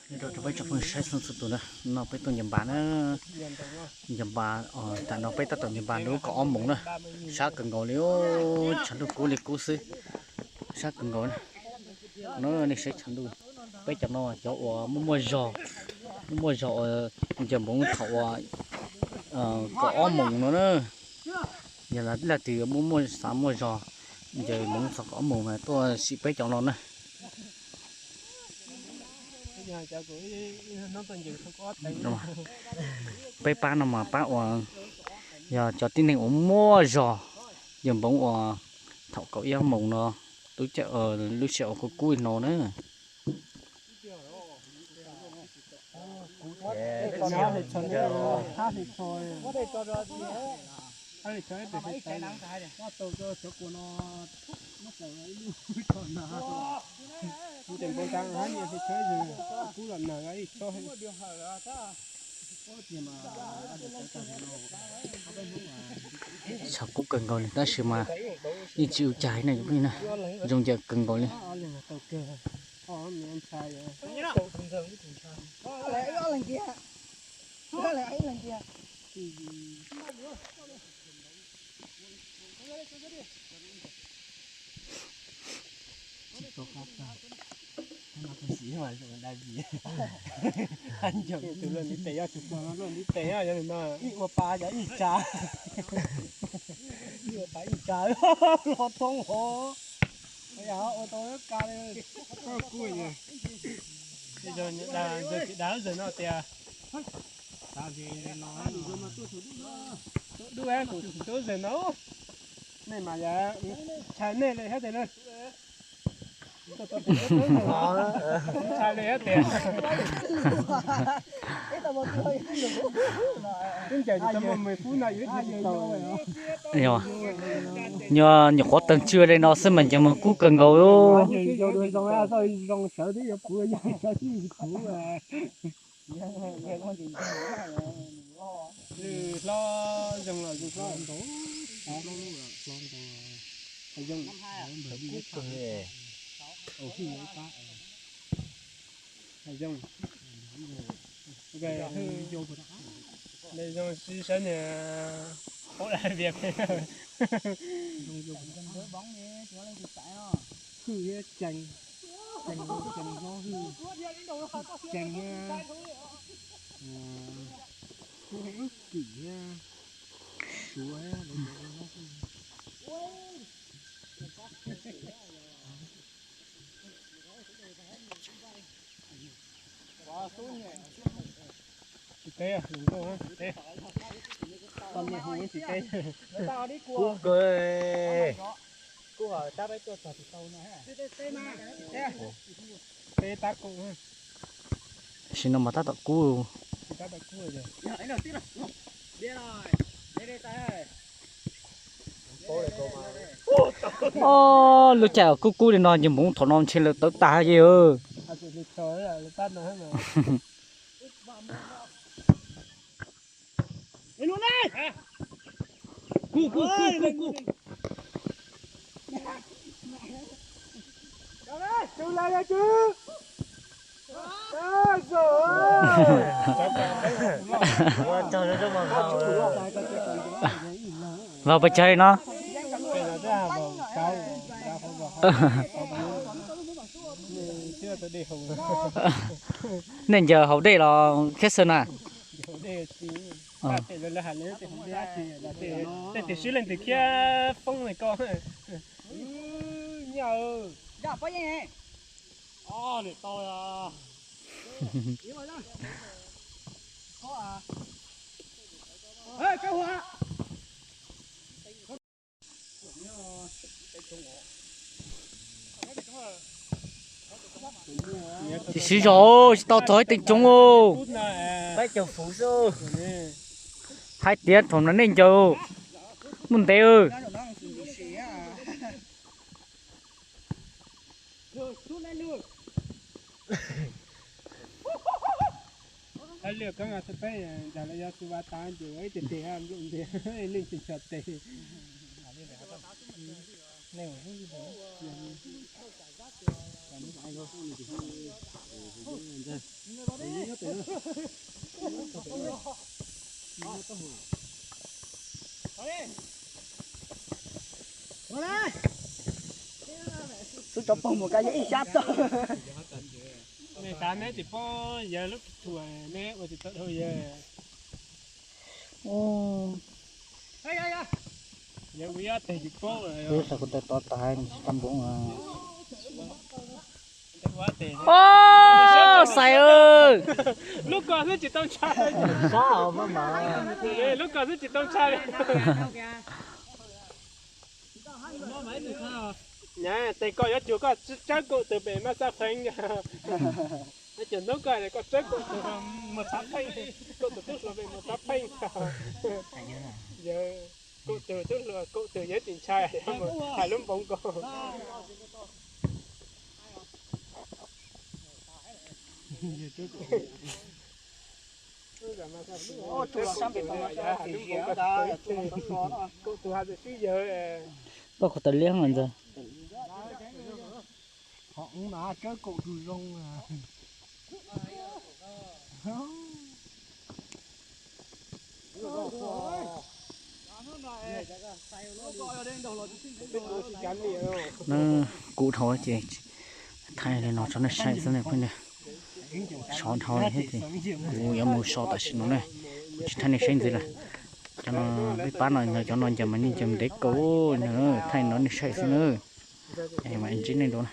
Nyob zoo rau peb tsoom phooj ywg saib xov xwm tus na, no peb tuaj ncaws npas na, ncaws npas, tam no peb tab tom ncaws npas lub kaum ob moos na, sab kawg nkaus li, tshav ntuj kub li kub xwb, sab kawg nkaus na. No nej saib tshav ntuj, peb cov no cov uas muaj muaj zog, muaj muaj zog uas ncaws npoov thaum uas kaum ob moos no na. Yog leej twg muaj muaj xav muaj zog ncaws npoov txog kaum ob moos mas tuaj sim peb cov no na. Peb pab no mas pab uas yog cov tib neeg uas muaj zog ncaws npoov uas thaum kaum ib moos no, lub caij lub sij hawm uas kub kub no na. Tshav kub kawg nkaus li tab sis mas yeej tsis ua cas na, zoo ncaws kawg nkaus li. Tus loj ntiv tes, tus loj ntiv tes, ib ua pa yog ib tsa, ib ua pa ib tsa, los thoob hov, ua tau ka li. Dag zog no tias, dub kuv tub zog no, nej mas yog ntshai nej li thiab tias na. Ntshai li thiab tias. Twb ncaws tsis tau muaj me fub no yuav ib tsis tau. Nyuam qhuav tawg tsw li no xwb mas ncaws moog kub kawg nkaus. Zoo sawv twb yuav puv, yog sawv twb yuav puv. Hlo zoo los zoo hlo ntau, hlo ntau, zoo. Zoo, zoo sib sab niag qub la vias peb. Hwj thiab cees, cees, cees hlob hwj, cees thiab, kuj heev kim thiab, suav thiab, hlob hwj. Tsis teb, tsis teb. Kub kawg. Peb tab kaum. Sim no mas tab tom kub. Ob, lub caij kub kub li no ncaws npoov thaum no ntshe lawv tawv tag li. Vau pes tsawg no? Nej ncaws haus dej los khiab xwb na? Tej tim sib leej twg khiab foob li ko. Tsis siv zog, tsis tau txog ib teev tsoov. Hais tias thaum no nej ncaws muaj ntev. Xub tsov pog mus kab yog ib sab txog. Neb tsis paub yawg lub thuam, neb ua tsis tau dhau yawg. Yawg ua ib teg tsis paub. Tab kuv tais tod tas tsis tau npoo. Oj, Xais, lub ko xwb tsis tau ntshai. Lub ko xwb tsis tau ntshai. Nyav tes koj yuav cuag koj tsawb kaum tug pem maj xab pheej. Yuav cuag hnub koj koj tsawb kaum tug mus txhav pheej, kaum tug tub hluas pem mus txhav pheej. Yawg, kaum tug tub hluas kaum tug yawg tsis ntshai, hais lub npoo nkaus. Koj qhov tas liab ntag. Qhov ub na tsawb kaum tug zoo. Kuv dhau ces thaij li no tso nej saib xwb ne phooj ywg. Sov dhau li thiab ces kuv yuav mus so tam sim no na, kuv tsis thaij nej saib ntxiv lawm. Cov no peb pab no yog cov no ncaws mas nej ncaws ntev kaus na, thaij no nej saib xwb na. Mas ntsib nej dua na.